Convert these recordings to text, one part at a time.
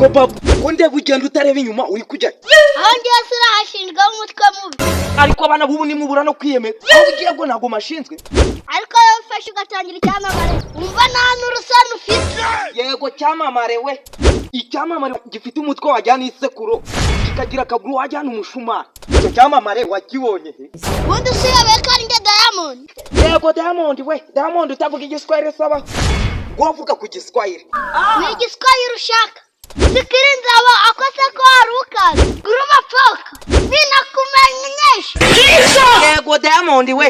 Ariko papa, ko ndeba ugenda utareba inyuma, uri kujya? Aho ngiye sirahashinjwaho umutwe mubi. Ariko abana b'ubu nimubura no kwiyemera. Aho ugiye ngo ntabwo mashinzwe. Ariko iyo ufashe ugatangira icyamamare, wumva nta n'urusani ufite. Yego cyamamare we, icyamamare gifite umutwe wajyana isekuro, kikagira akaguru wajyana umushumari, icyo cyamamare wakibonye he? Ubundi usiyobewe ko ari njye Diamond? Yego Diamond we, Diamond utavuga igiswahili, saba ngo uvuga ku giswahili. Ni igiswahili ushaka? Sikirinzabo akose ko wari ukazi guruma poka binakumenyesha. Yego Diamond we,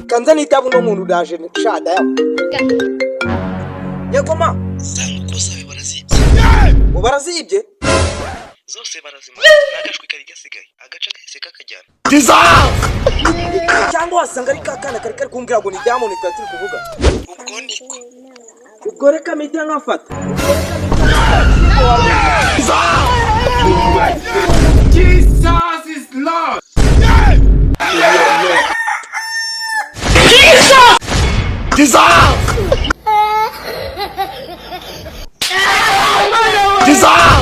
kanza nitaba uno muntu ndaje sha Diamond. Yego ma. Za nkoko zawe barazibye. Ngo barazibye? Zose barazimaze, n'agashwi kari gasigaye agace kahise kakajyana. Cyangwa wasanga ari ka kana kari kari kumbwira ngo ni Diamond twari turi kuvuga. Ubwo niko. Ubwo reka mpite nkafata. Jesus is Lord. Jesus! Jesus!